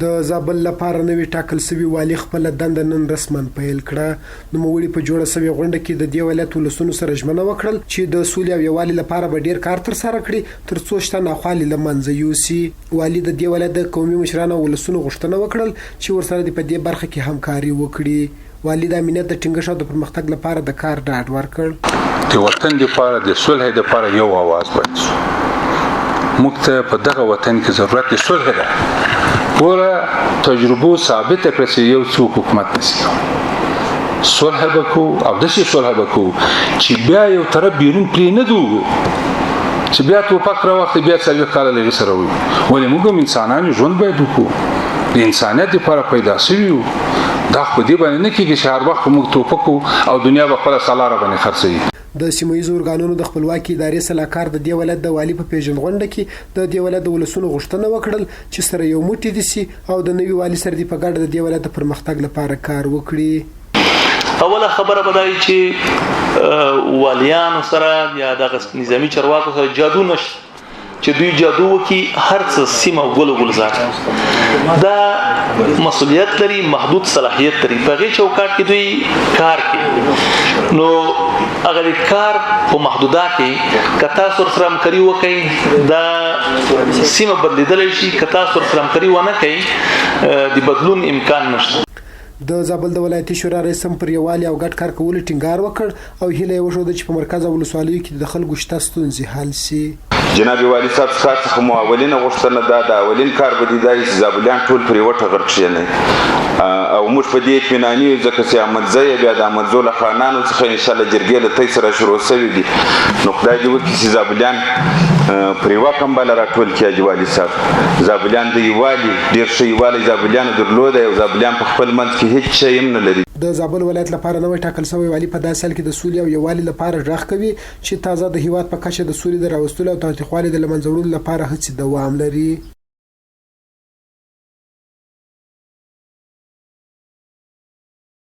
د زابل لپاره نوي ټاکل شوي والي خپله دنده نن رسماً پیل کړه. نوموړي په جوړه شوې غونډه کې د دې ولایت ولسونو سره ژمنه وکړل چې د سولې او یووالي لپاره به ډېر کار ترسره کړي تر څو شته ناخوالې له منځه یوسي. والي د دې ولایت د قومي مشرانو او ولسونو غوښتنه وکړل چې ورسره دې په دې برخه کې همکاري وکړي. والي د امنیت د ټینګښت او د پرمختګ لپاره د کار ډاډ ورکړ. د وطن لپاره د صلح لپاره یو اواز باید شو. موږ ته په دغه وطن کې ضرورت د صلح ده. ګوره تجربو ثابته کړه چې یو څوک حکومت نشي کولی. صلح به کوو او داسې صلح به کوو چې بیا یو طرف بیرون پرې نه دو چې بیا توپک راوخلي بیا 40 کاله له هغه سره وي. ولې موږ هم انسانان یو، ژوند باید وکړو، د انسانیت لپاره پیدا شوي یو. دا خو په دې باندې نه کېږي چې هر وخت په موږ توپکو او دنیا به خپله سلا راباندې خرڅوي. د سیمه ییزو ارګانونو د خپلواکې ادارې سلاکار د دې ولایت د والي په پېژندغونډه کې د دې ولایت د ولسونو غوښتنه وکړل چې سره یو موټي دې شي او د نوي والي سره دې په ګډه د دې ولایت د پرمختګ لپاره کار وکړي. اوله خبره به دا وي چې والیانو سره یا دغه نظامي چارواکو سره جادو نشته. چې دوی جادو وکي هر څه سیمه او ګل ګلزار دا مسولیت لري، محدود صلاحیت لري، په غي چوکاټ کې دوی کار کوي. نو هغه کار په محدوده کې کتا سر سره همکاري وکړي دا سیمه بدلیدلی شي، کتا سر سره همکاري ونه کوي د بدلون امکان نشته. د زابل د ولایتي شورا رئیس هم پر یووالي او ګډ کار کولو ټینګار وکړ او هیله یې وښوده چې په مرکز او ولسوالیو کې د خلکو شته ستونزې حل شي. جناب والي صاحب ستا څخه مو اولینه غوښتنه دا ده، اولین کار به دې دا وي چې زابلیان ټول پر یوه ټغر کښېنئ او موږ په دې اطمیناني یو ځکه چې احمدزی یې بیا د احمدزو له خانانو څخه انشاءالله جرګې له تۍ سره شروع شوې دي، نو خدای دې وکړي چې زابلیان پر یوه کمبله راټول کړي. حاجي والي صاحب زابلیان د یووالي ډېر ښه یووالی زابلیانو درلودی او زابلیان په خپل منځ کې هیڅ شی هم نه لري. د زابل ولایت لپاره نوی ټاکل شوی والي په داسې حال کې د سولې او یووالي لپاره ږغ کوي چې تازه د هیواد په کچه د سولې د راوستلو او تاوتریخوالي د له منځه وړلو لپاره هڅې دوام لري.